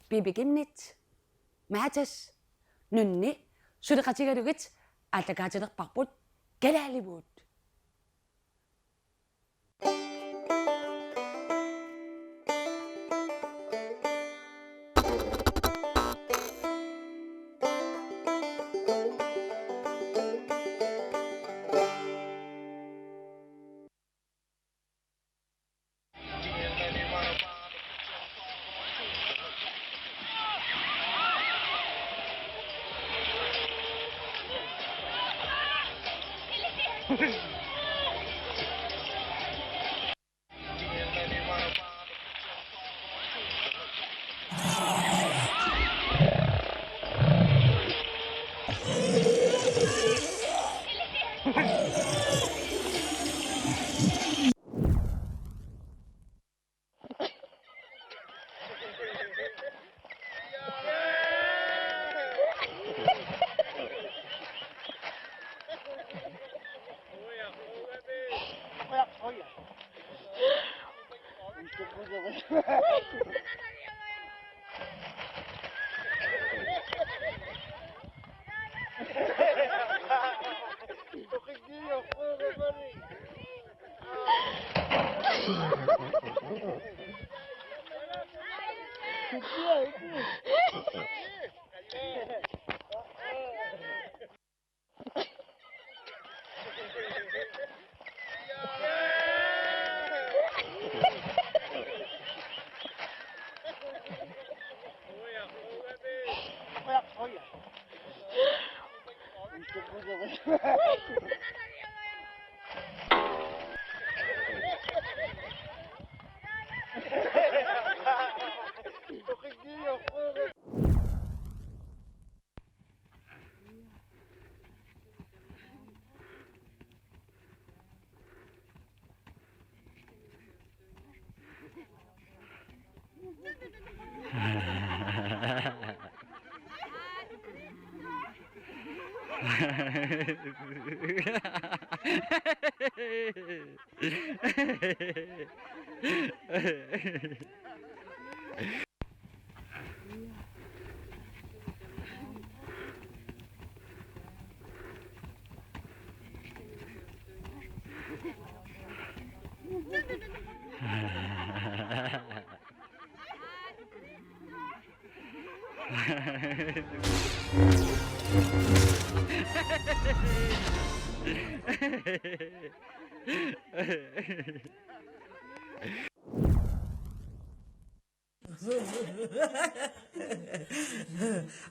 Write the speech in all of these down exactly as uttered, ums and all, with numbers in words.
Bibi Kimnit, Matas, Nunni suleqatigalugit aallakaatilerparput kalaalimut.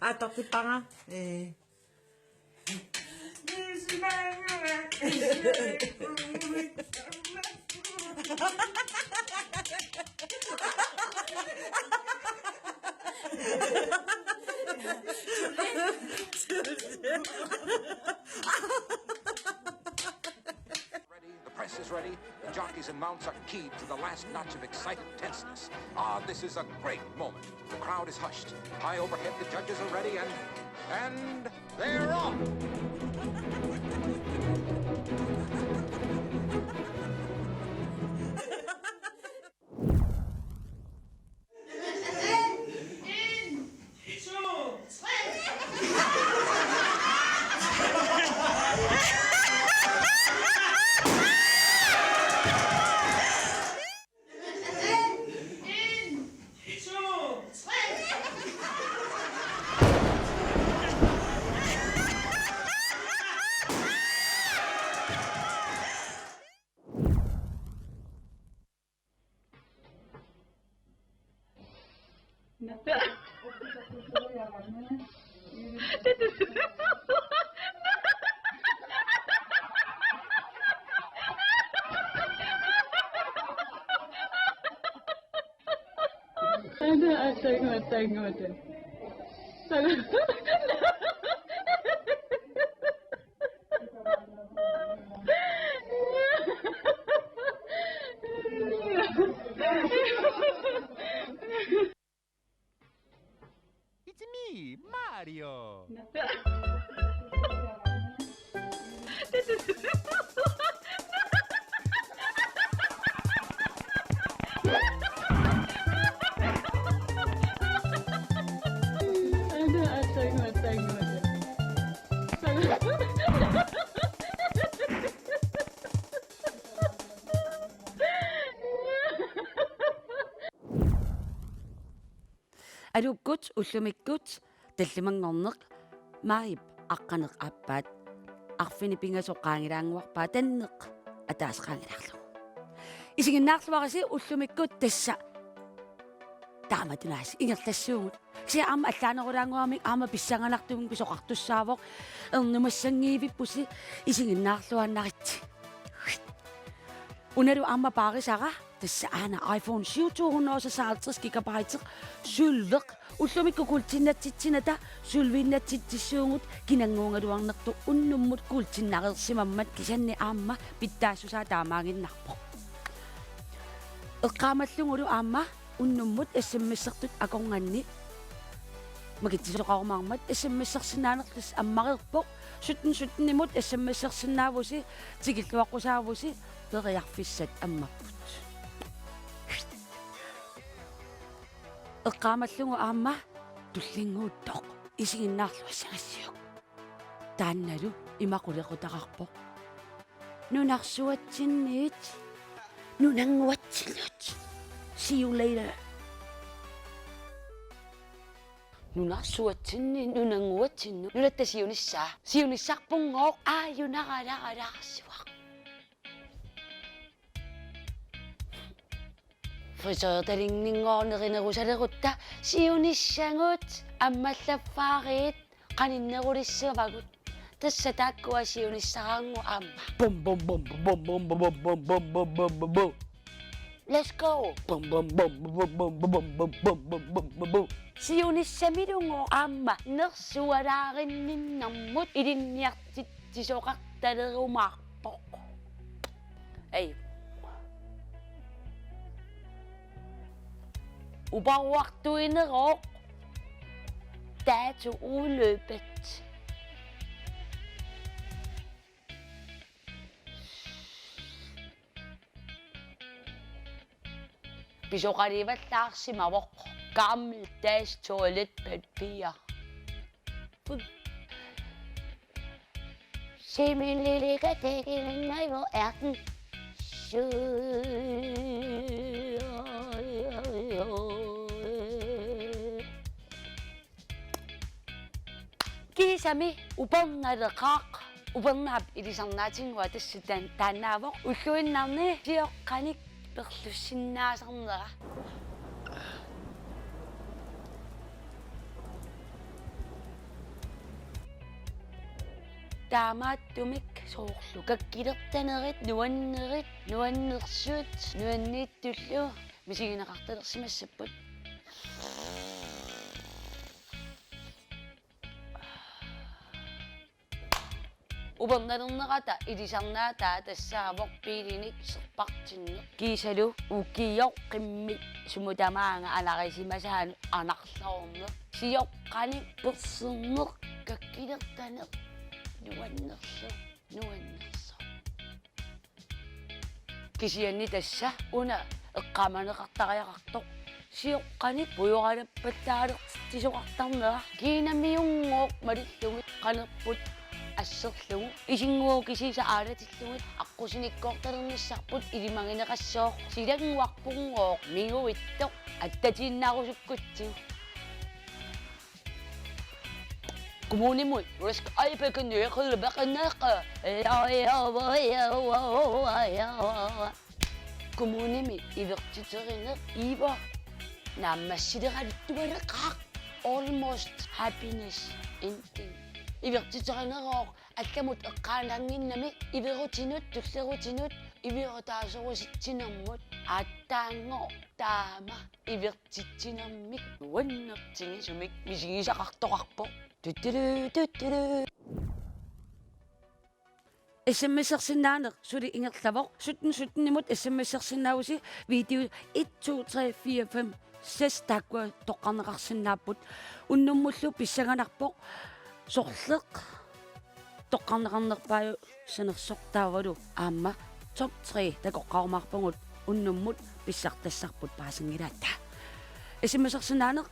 Aa, toqqippara. Ee. Ready, the press is ready. The jockeys and mounts are keyed to the last notch of excited tenseness. Ah, this is a great moment. The crowd is hushed. High overhead, the judges are ready, and, and they're off! Ada, ada, ada, ada. It's me, Mario. Aluukkut ullumikkut tallimanngorneq maajip aqqaneq-aappaat arfineq-pingasoq qaangilaannguarpaa, tanneq ataaseq qaangilaarlugu. Isiginnaarluarisi ullumikkut tassa taamatut aasiit ingerlassuugut. Kisianni aamma allaanerulaannguamik aamma pissanganartumik pisoqartussaavoq, ernumassanngiivippusi, isiginnaarluaannaritsi. Unalu aamma paarisara tassa aana iPhone syv to hundrede og seksoghalvtreds gigabyte sølveq, ullumikkut kuultinnatsitsinata sølviinnatsitsissuugut, kinannguugaluarnertut unnummut kuultinnareersimammat, kisianni aamma pitsaassusaa taamaaginnarpoq. Eqqaamallugulu aamma unnummut S M S-ertut akornanni makitsisoqarumaarmat S M S-ersinnaanerlusi ammareerpoq. Sytten sytten-imut S M S-ersinnaavusi, tikilluaqqusaavusi, periarfissat ammapput. Eqqaamallugu aamma tullinnguuttoq isiginnaarluassagassiuk. Taannalu ima qulequtaqarpoq: Nunarsuatsinniit nunannguatsinnut. See you later. Nunarsuatsinniit nunannguatsinnut. Nunatta siunissaa. Siunissarpunngooq, aajuna alaralaarsuaq. Frisørtalinninngooq nerinerusalerutta siunissagut, ammallaffaarit qaninnerulissavagut. Tassa taakkua siunissaraannguaq aamma. Bum, bum, bum. Let's go. Bum, bum, bum. Siunissamiluunngooq aamma nersualaarinninnermut ilinniartitsisoqartalerumaarpoq. Ei. Uparuartuinerooq. Dato udløbet. Pisoqalivallaarsimavoq gammeldags toiletpapir. Se min lille kategori, hvor er den sød. Kiisami upernaleqaaq. Upernaap ilisarnaatinnguaq tassa taan-, taannaavoq. Ulluinnarni sioqqanik perlussinnaasarnera. Taamaattumik soorlu kakkilertanerit, nuannerit, nuannersut, nuanniittullu misigineqartalersimassapput. Upernalernerata ilisarnaataa tassaavoq biilinik serpartinneq. Kiisalu ukioq qimmit sumut tamaanga anarisimasaanut anarloorneq. Sioqqanik perserneq, kakkilertaneq, nuannerlu, nuannersoq. Kisianni tassa una eqqaamaneqartariaqartoq sioqqanik pujoralappallaaleqqisoqartarnera. Kiinamiunngooq malillugit qanerput asserlugu, isinnguup kisiisa aalatillugit aqqusinikkoortalernissarput ilimagineqassooq. Silannguarpunngooq minguittoq attatiinnarusukkutsigu. Kommunimut Risk Eye Bacon Nøgle Bacon Nøgle. Kommunimi ivertiterineq Ivo naammassileraluttualeqaaq. Almost happiness ending. Ivertiterinerooq allamut eqqaanannginnami iverutinut, tullerutinut, iverutaasorusitsinermut. Aatsaanngooq taama ivertitsinermik nuannertigisumik misigisaqartoqarpoq. Tuttulu, tuttulu. S M S-ersinnaaneq suli ingerlavoq. Sytten sytten-imut S M S-ersinnaavusi, video et to tre fire fem seks taakkua toqqarneqarsinnaapput. Unnummullu pissanganarpoq sorleq toqqarneqarnerpaajusanersoq taavalu aamma top tre takoqqarumaarpagut, unnummut pissartassarput paasinngilaatta. S M S-ersinnaaneq,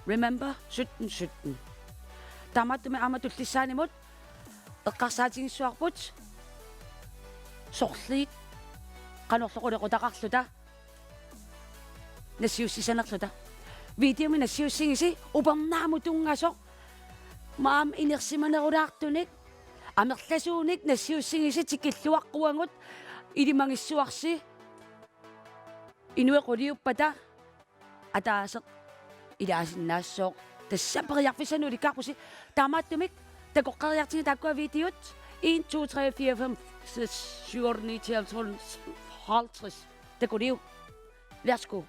remember, sytten sytten. Taamaattumik aamma tullissaanimut eqqarsaatigissavarput sorliit qanorlu qulequtaqarluta nassiussisanerluta. Videomi nassiussigisi upernaamut tunngasoq. Maam inersimanerulaartunik amerlasuunik nassiussigisi tikilluaqquagut ilimagissuarsi. Inuit quliuppata ataaseq ilaasinnaassooq. Tassa periarfissanut ilikkarpusi. Taamaattumik takoqqeriartigit taakkua videot en, to, tre, fire, fem, seks, syv, otte, ni, ti, elleve, tolv, halvtreds. Takuliuk. Værsgo.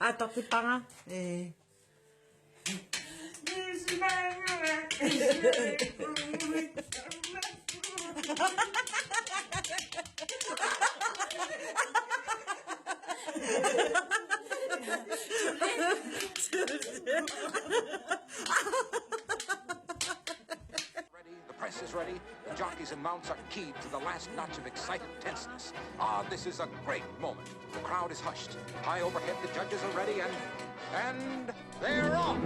Atoqqippara. Ee. Ready, the press is ready. The jockeys and mounts are keyed to the last notch of excited tenseness. Ah, this is a great moment. The crowd is hushed. High overhead, the judges are ready, and, and they're off.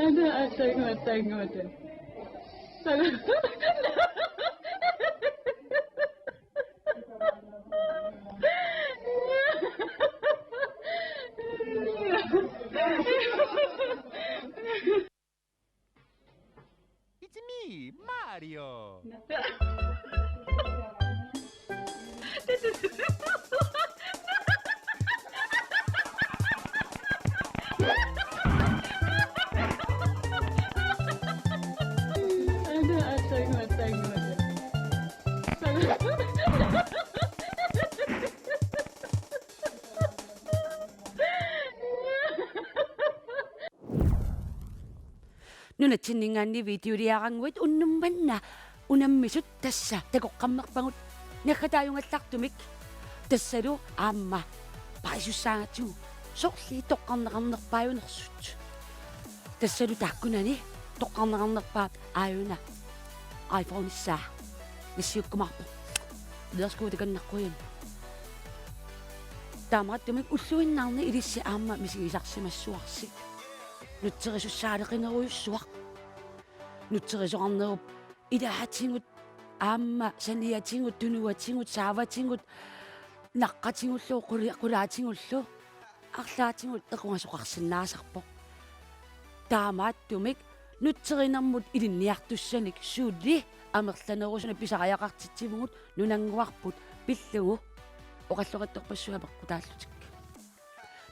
Ada, ada, ada, ada. It's me, Mario. Nunatsinninngaanniit videoliarannguit unnuk manna unammisut tassa takoqqammerpagut naggataajungallartumik, tassalu aamma paasisussaagatsigu sorliit toqqarneqarnerpaajunersut. Tassalu taakkunani toqqarneqarnerpaap aajuna iPhoneissaa nassiukkumaarpoq. Værsgo, takanna qujan. Taamaattumik ulluinnarni ilissi aamma misigisarsimassuarsi. Nutserisussaaleqinerujussuaq. Nutserisoqarnerup ilaatigut, aamma saniatigut, tunuatigut, saavatigut, naqqatigullu, quli-, qulaatigullu, arlaatigut equngasoqarsinnaasarpoq. Taamaattumik nutserinermut ilinniartussanik suli amerlanerusumik pisariaqartitsivugut, nunannguarput pillugu oqalloqattorpassuit apeqqutaallutik.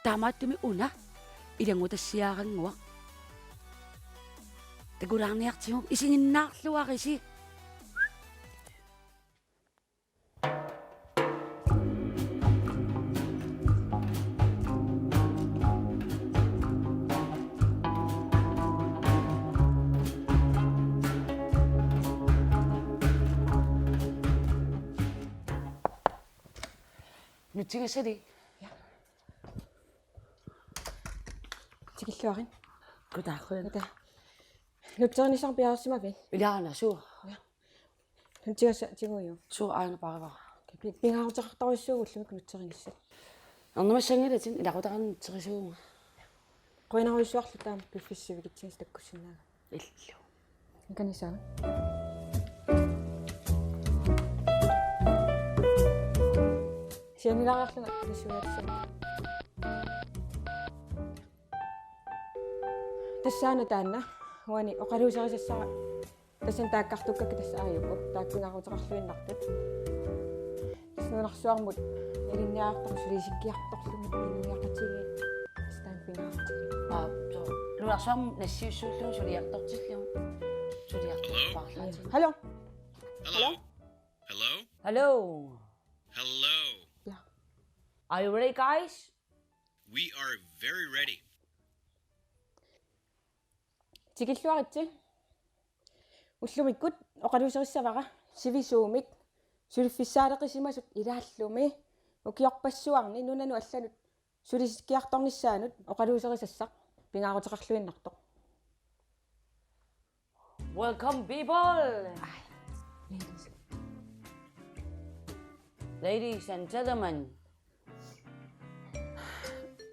Taamaattumik una ilanngutassiarannguaq. Takulaarniartigu isiginnaarluarisi. Nutsigassali. Ja. Tikilluarit. Goddag, Røn. Goddag. Nutserinissaq piareersimavit? Ilaana, suu. Ja. Nutsigassaq tiguiuk? Suu, aana paarivara. Pi-, pingaaruteqartorujussuuvugut ullumi nutserisassagut. Ernumassanngilatit, ilaqutariinnarlugu nutserisuuvunga. Qujanarujussuarlu taama piffissaq sivikitsigit takkussinnaavat. Illu. Kanissavat. Sianilaariarlunga pisuugatissat. Tassaana taanna uani oqaluuserisassara. Tassani taakkartukkakka tassa aajuku taakku pingaaruteqarluinnartut. Tassa nunarsuarmut ilinniartorlugu sulisikkiartorlugu inuiaqatigiit tassa taanna pingaartilik. Aa, suu. Nunarsuarmut nassiussuullugu suliartortillugu. Suliartorpaarlaatillugu. Hello? Hello? Hello? Hello? Hello? Ja. Are you ready, guys? We are very ready. Tikilluaritsi. Ullumikkut oqaluuserissavara sivisuumik suliffissaaleqisimasut ilaallumi ukiorpassuarni nunanut allanut sulisikkiartornissaanut oqaluuserisassaq pingaaruteqarluinnartoq. Welcome, people! Ai, ladies. Ladies and gentlemen,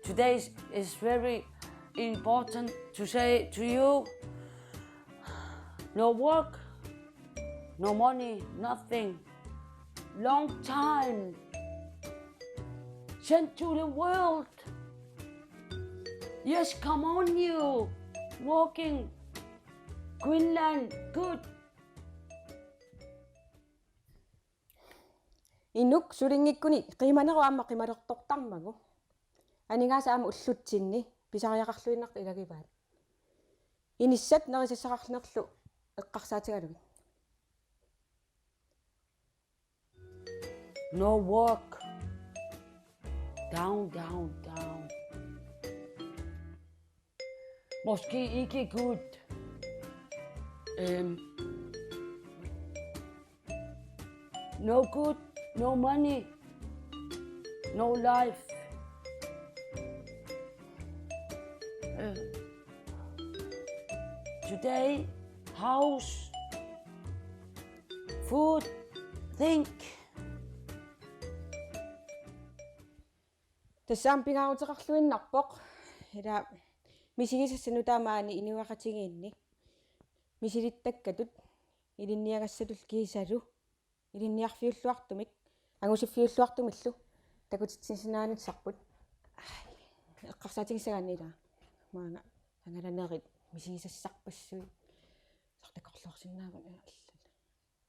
today is very important to say to you, no work, no money, nothing. Long time. Sent to the world. Yes, come on you. Working. Greenland, good. Inuk sulinngikkuni qimanerup aamma qimalertortarmagu. Aningaasat aamma ullutsinni pisariaqarluinnartut ilagivaat. Inissat nerisassaqarnerlu eqqarsaatigalugit. No work. Down, down, down. Måske ikke good. Øhm. No good, no money, no life. Øh. Today, house, food, think. Tassa aamma pingaaruteqarluinnarpoq. Ila misigisassat nutaamik maani inuiaqatigiinni misilittakkatut ilinniagassatut kiisalu ilinniarfiulluartumik angusiffiulluartumillu takutitsisinnaanissarput. Ai, eqqarsaatigissagaanni ila maanga angalanerit misigisassarpassuit. Soorlu takorloorsinnaavugut allat.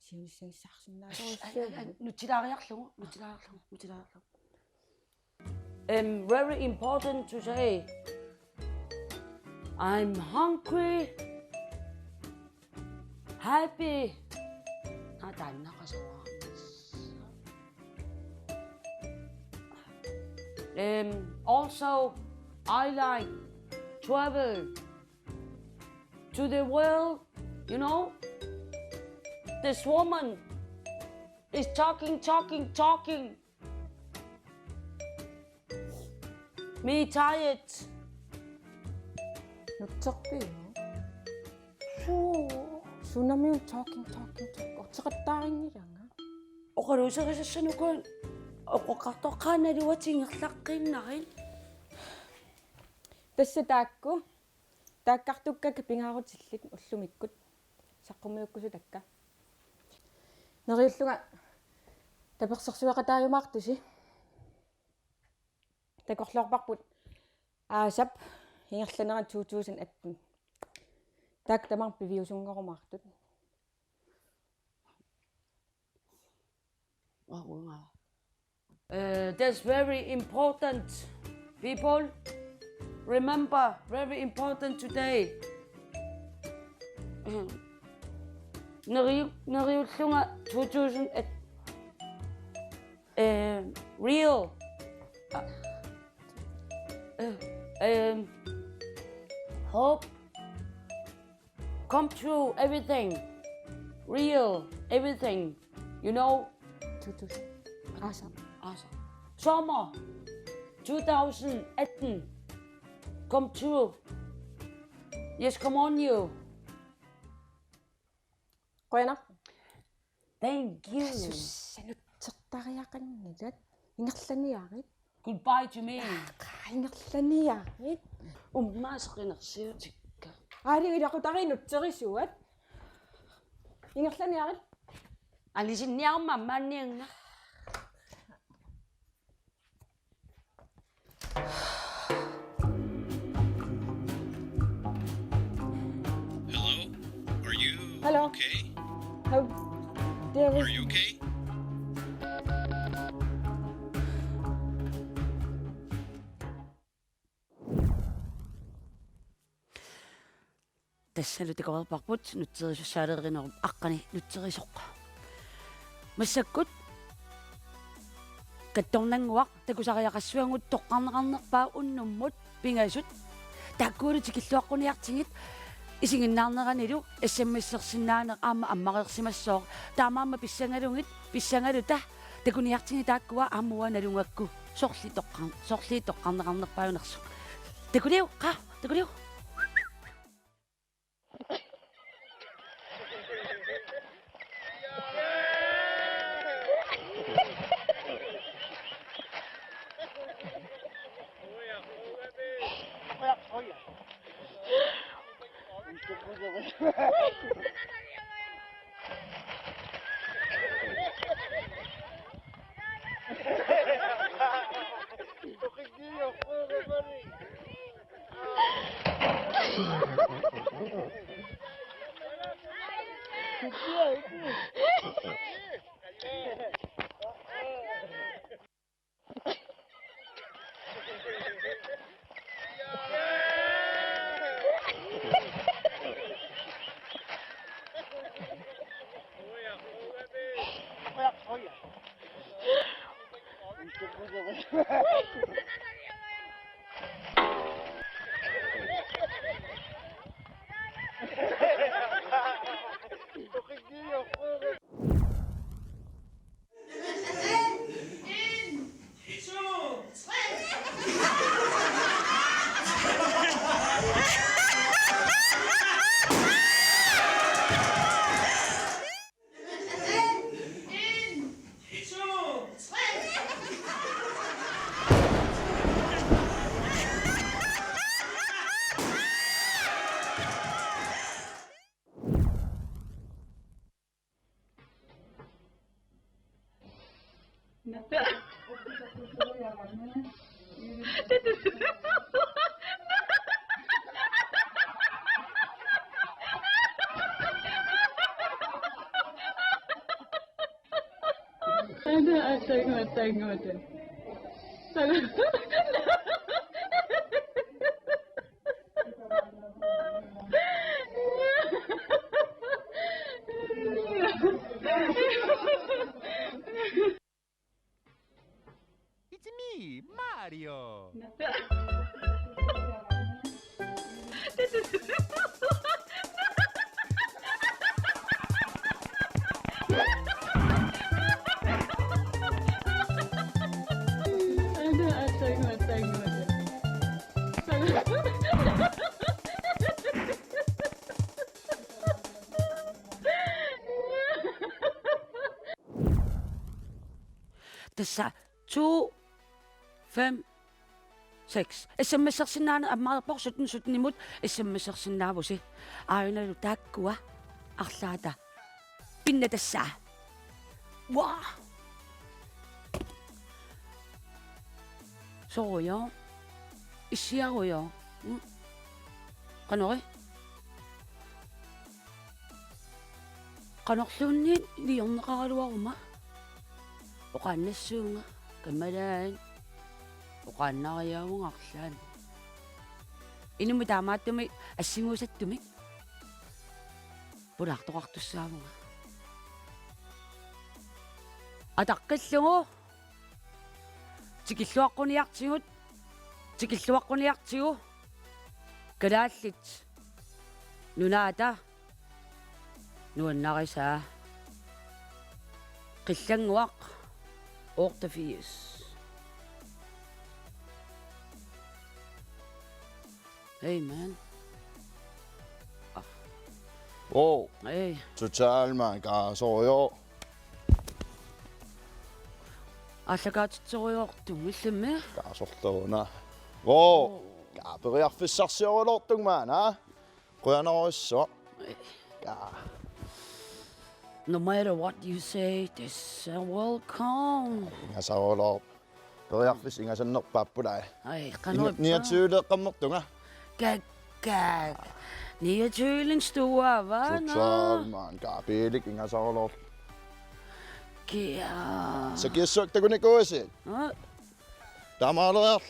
Siunissagissaarsinnaasorujussuuvugut. Ai, ai, ai, nutsilaariarlugu, nutsilaariarlugu, nutsilaariarlugu. Um, very important to say. I'm hungry, happy. Ah, taanna qasuara. Um, also, I like travel. to the world, you know, this woman is talking, talking, talking. Me tired. Nutserpiuk? Suu. Sunamiu talking, talking, talking. Oqaluuserisassat uku oqoqqartoqqaannaluat ingerlaqqiinnarit. Tassa taakku. Taakkartukkakka pingaarutillit ullumikkut saqqummiukkusutakka. Neriullunga tapersersueqataajumaartusi. Takorloorparput aasap ingerlanerani to tusind atten. Taakku tamarmik piviusunngorumaartut. Uh, that's very important, people. Remember, very important today. Neriu-, neriullunga two thousand, uh, real. Uh, uh, um, hope come true everything. Real everything. You know? Two thousand. Awesome. Awesome. Summer two thousand eighteen. Come true. Yes, come on, you. Qujanaq. Thank you. Sussa nutsertariaqanngilat. Ingerlaniarit. Goodbye to me. Qaa, ingerlaniarit. Ummaasaq inersiutikka. Aali ilaqutariit nutserisuat. Ingerlaniarit. Alisinniarumma ammaanniannga. Hello? Are you Hello. Okay? How dare Are you okay? Tassalu takoreerparput nutserisussaaleqinerup aqqani nutserisoq. Massakkut Kattornannguaq takusariaqassuagut toqqarneqarnerpaaq unnummut pingasut. Taakkualu tikilluaqquniartigit isiginnaarneranilu S M S-ersinnaaneq aamma ammareersimassooq. Taamaammat pissangalugit, pissangallugit takuniartigit taakkua aamma uanga nalugakku. Sorliit toqqar-, sorliit toqqarneqarnerpaajunersoq. Takuliuk, qaa, takuliuk. Ada, ada, ada, ada. It's me, Mario. Tassa to fem seks. S M S-ersinnaaneq ammareerpoq sytten sytten-imut S M S-ersinnaavusi. Aajuna taakkua arlaata. Pinna tassa. Waa. Sorujoor. Issiarujoor. Mm. Qanori? Qanorluunniit iliorneqaraluaruma. Oqaannassuunga, kammalaain. Oqaannariaavunga arlaannik. Inummik taamaattumik assingusattumik pulaartoqartussaavunga. Ataqqillugu. Tikilluaqquniartigut. Tikilluaqquniartigu. Kalaallit Nunaata nuannarisaa. Qillannguaq otteogfirs. Hey, man. Wow. Hey. Total, man. Kaasorujoor. Aallakaatitserujoortunga illimmi? Kaasorluuna. Wow. Kaa periarfissarsioruloortunga maana. Qujanarsuaq. Kaa. No matter what you say, this I will come. Ingasaruloor. Periarfissaq ingasannerpaappulaa. Ai, qanoq ippa? Niogtyve-leeqqammertunga. Kakkaak. Niogtyve-lin stuava, nå. Total, man. Kaa piilik ingasaruloor. Kia. Sakiassuaq takunikuuisi. Nå. Taamaaleriarl.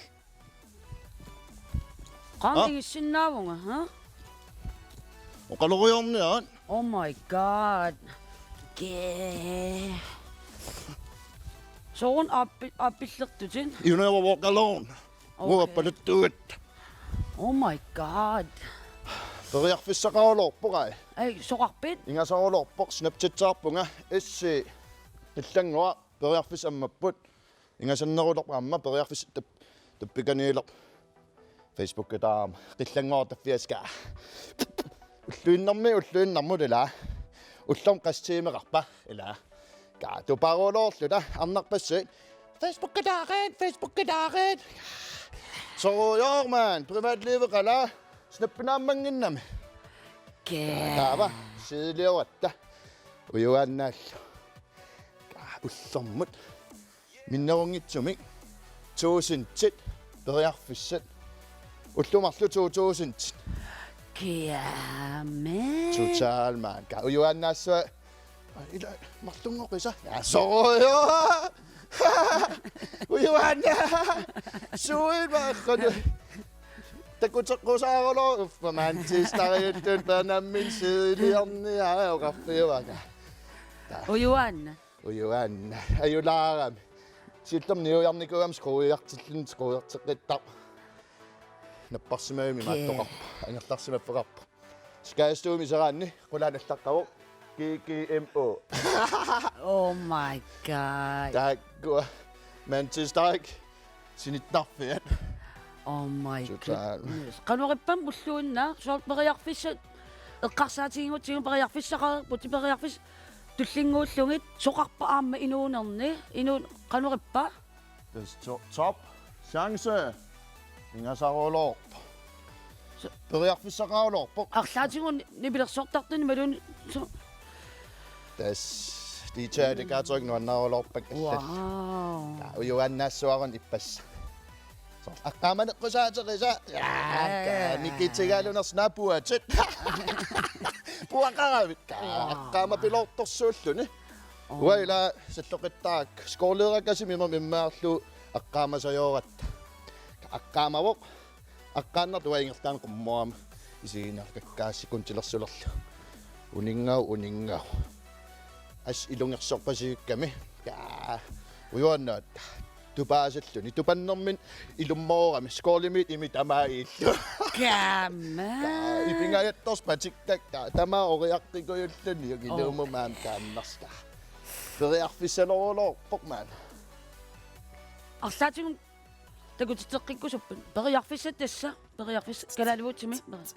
Qanga. Ha? Ingissinnaavunga, ha? Oqalorujoorniaat. Oh my God. Kee. Soorunami aappi-, aappillertutit? Iuneeravoq oqaloorn. Okay. Uappalattuut. Oh my God. Periarfissaqaraluarpoq ai. Ai, soqarpit? Ingasaruloorpoq, Snapchat-aarpunga, S C Qillannguaq, periarfissaq ammapput. Ingasannerulerpoq aamma periarfissaq tap-, tappikaniilerpoq. Facebook-itaarama Qillannguaq taffiaska. Ulluinnarmi, ulluinnarmut ilaa. Ullormi qassit tiimeqarpa ilaa. Kaa tuparuloorluta arnarpassuit. Facebook-itaarit, Facebook-itaarit. Sorujoor man, privatlivi qala. Snappinaammannginnami. Kee. Taava, siilioratta. Ujuaannaallu. Kaa ullormut. Minnerunngitsumik tusindit periarfissat. Ullut marluk to tusindit. Kiame. Total man. Kaa ujuaannaassuaq. Ila marlunngoqisa. Ja, sorujoor. Ujuaanna. Suit marlunnu. Takuteqqusaarulooq uffa Manchesteriuttut Panamit siiliarniaraa oqarfiuaga. Ujuaanna. Ujuaanna. Ajulaarami. Siullermik niujarnikuugami skruiartilluni skruiarteqqittarpoq. Napparsimavimmi. Kee. Imaattoqarpoq. Angerlarsimaffeqarpoq. Skadestuen iseraanni qulaani allaqqavoq. G G M O. Oh my God. Taakkua Manchesterit sinittarfiat. Oh my Total. Goodness. Qanoq ippa ulluinnarni, soorlu periarfissat eqqarsaatigigutsigu periarfissaqareerputit, periarfissat tullinnguullugit, soqarpa aamma inuunerni, inuuneq qanoq ippa? Tassa to-, top chance. Ingasaruloorpoq. So- Periarfissaqaraluarpoq. Arlaatigut ni-, nipilersortartuni imaluunniit so- Tassa D J Alligaatorik nuannaruloorpakka. Wow. Kaa ujuaannaassuaruni ippassaq. Soorlu aqqaamaneqqusaateqisa. Ja, kaa nikitigalunersi naapuatit. Puaqaravit. Kaa, wow, aqqaamapiloortorsuulluni. Oh. Uanga ila salloqittarakku. Skoleerakasimmimmi immaarlu aqqaamasajooratta. Aqqaamavoq. Aqqaannartoq uanga ingerlaannaq qummuarama isigiinnarlugu kakkaassikun tilersulerlu. Uninngavoq, uninngavoq. Assut ilungersorpasivikkami. Kaa. Ujuaannaat. Tupaasalluni. Tupannermini ilummoorami. Skolemiit imit tamaat illu. Kaama. Kaa. Ipingajattorsaq patikkakka. Tamaat oriaqqikujulluni. Ilumut maani kaannarsta. Periarfissaloruloorpoq maani. Arlaatigut takutitseqqikkusupput. Periarfissat tassa. Periarfissat. Kalaallit Nunaanni.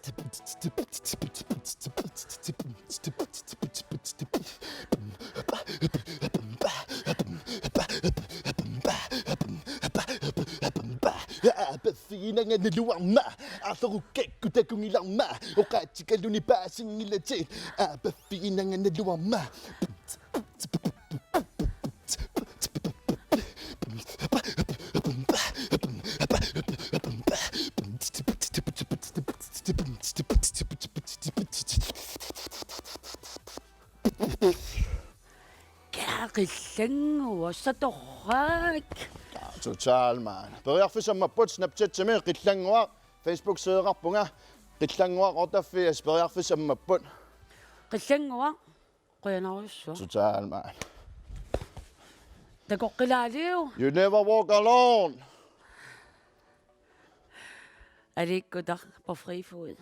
Peri- Aappaffiginaga naluarma, aarlorukkakkut takunngilarma, oqaatigaluni paasinngillat, aappaffiginaga naluarma. Qillannguaq, sa torrak. Total, mand. Periarfissammapput Snapchatimi Qillannguaq, Facebook-sideqarpunga Qillannguaq otteogfirs, periarfissammapput. Qillannguaq, qujanarsuaq. Total, mand. Takoqqilaaliu. You never walk alone. Aliikkutaq på fri fod.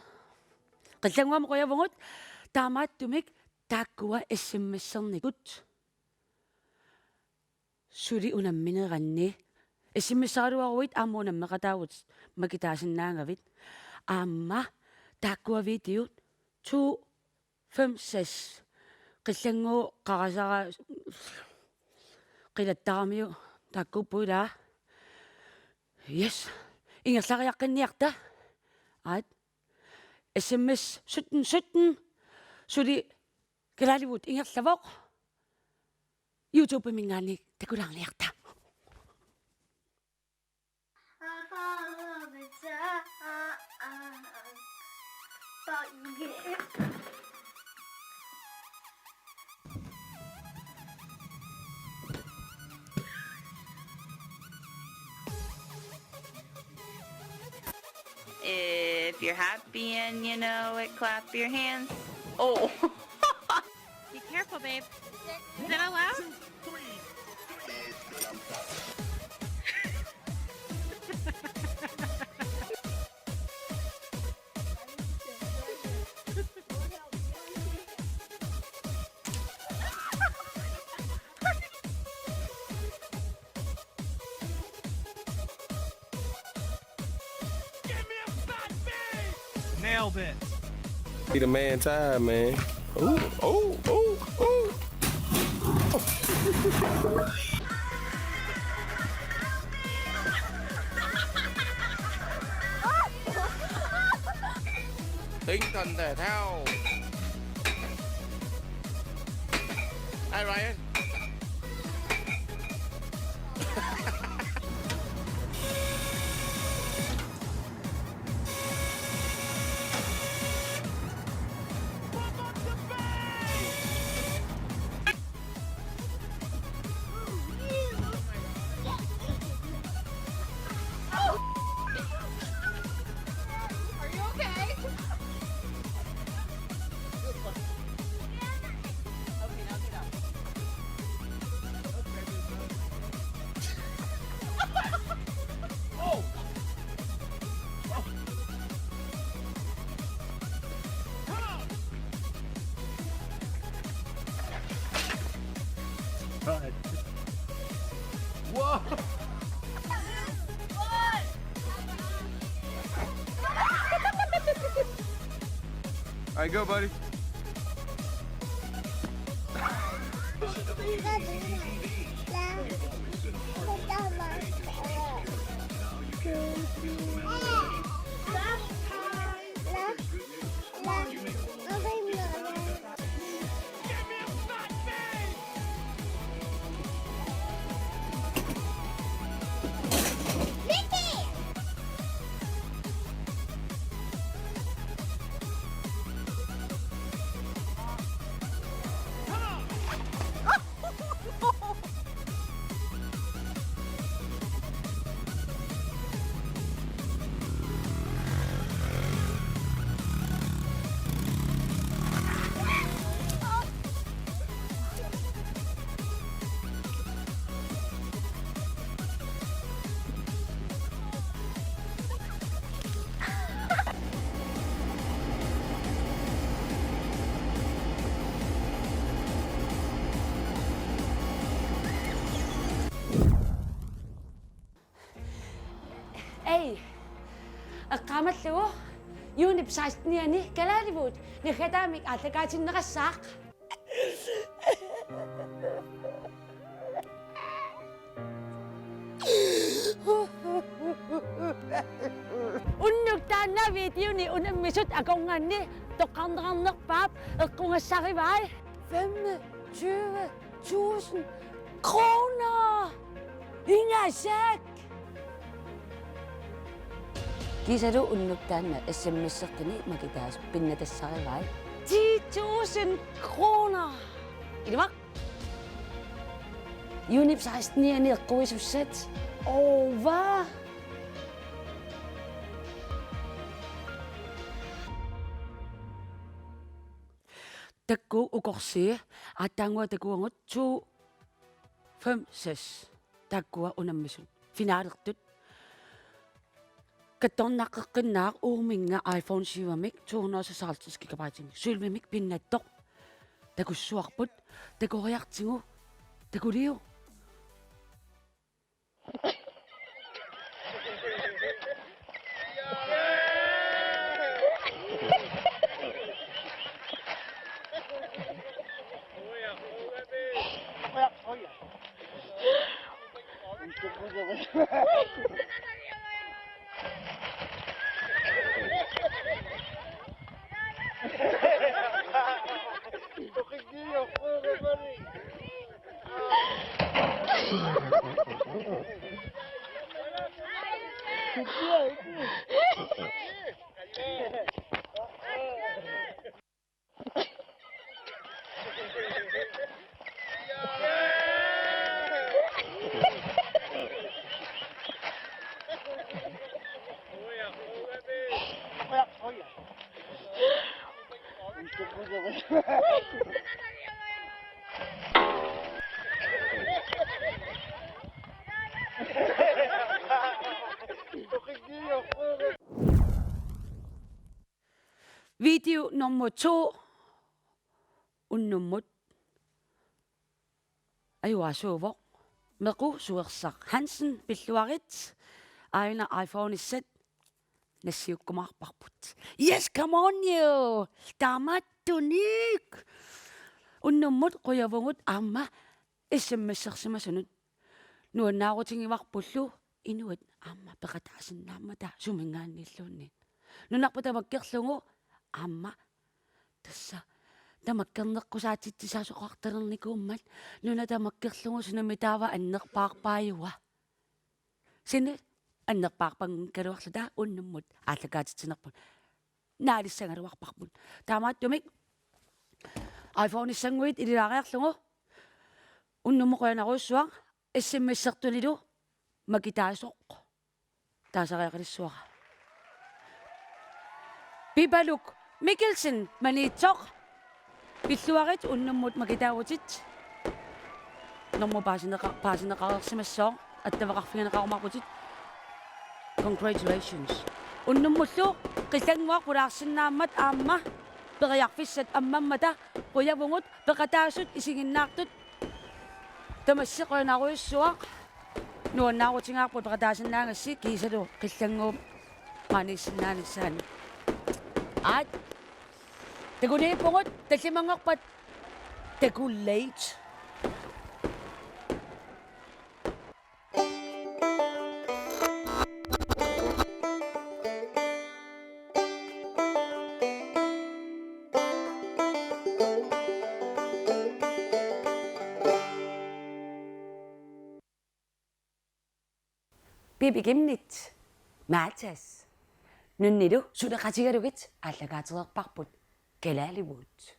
Qillannguamut qujavugut, taamaattumik taakkua S M S-ernikut. Suli unammineranni. S M S-eraluaruit aamma unammeqataavutit makitaasinnaagavit. Aamma taakkua videot to fem seks. Qillannguup qarasara qilattaramiuk taakkuupput ilaa. Yes. Ingerlariaqqinniarta. Aat. S M S sytten sytten. Suli kalaalivut ingerlavoq. YouTube-minngaanniit takulaarniarta. If you're happy and you know it, clap your hands. Oh. Be careful, babe. Is that allowed? Nailed it. Be the man time, man. Ooh, ooh, ooh, ooh. Tinh thần thể thao. Hi, Ryan. Are you okay? Okay, now get up. Oh! Oh! Come on! Whoa! All right, go, buddy. Ei, eqqaamallugu juunip sekstenianni kalaalivut naggataamik aallakaatinneqassaaq. Taanna videoni unammisut akornanni toqqarneqarnerpaap eqqugassarivai. Femogtyve tusind kroner! Ingasak! Kiisalu unnuk taanna S M S-ertuni makitaasoq pinnatassarivai. Ti tusind kroner! Ilimaq? Junip sekstenianni eqquisussat. Ova! Takuuk ukorsii, aatsaannguaq takuagut to, fem, seks. Taakkua unammisut. Finalertut. Kattornaqqeqqinnaaq uuminnga iPhone syvimik to hundrede og seksoghalvtreds gigabyte-imik. Sølvimik pinnattoq. Takussuarput. Takoriartigu. Takuliu. Video nummer to. Unnummut ajugaasuuvoq. Mequ Suersaq Hansen, pilluarit. Aajuna iPhone-issat nassiukkumaarparput. Yes, come on you! Taamaattunik! Unnummut qujavugut aamma S M S-ersimasunut. Nuannaarutigivarpullu inuit aamma peqataasinnaammata suminngaanniilluunniit. Nunarput tamakkerlugu aamma tassa tamakkerneqqusaatitsisaasoqartalernikuummat nuna tamakkerlugu sunami taava annerpaarpaajua. Sine annerpaarpanngikkaluarluta unnummut aallakaatitsinerput. Naalissagaluarparput. Taamaattumik iPhone-issannguit ililaariarlugu unnummut qujanarujussuaq. S M S-ertunilu makitaasoq taasariaqalissavara. Pipaluk Mikkelsen, Maniitsoq. Pilluarit, unnummut makitaavutit. Normu paasineqa-, paasineqareersimassaaq, attaveqarfigineqarumaarputit. Congratulations. Unnummullu qillannguaq pulaarsinnaammat aamma periarfissat ammammata qujavugut, peqataasut isiginnaartut. Tamassi qujanarujussuaq. Nuannaarutigaarput peqataasinnaagassi kiisalu qillannguup maaniissinnaanissaanut. Aat. Takuliippugut, tallimanngorpat takulait. Pipi Kimnit, Matas. Nunnilu suleqatigalugit aallakaatereerparput Kalaallit.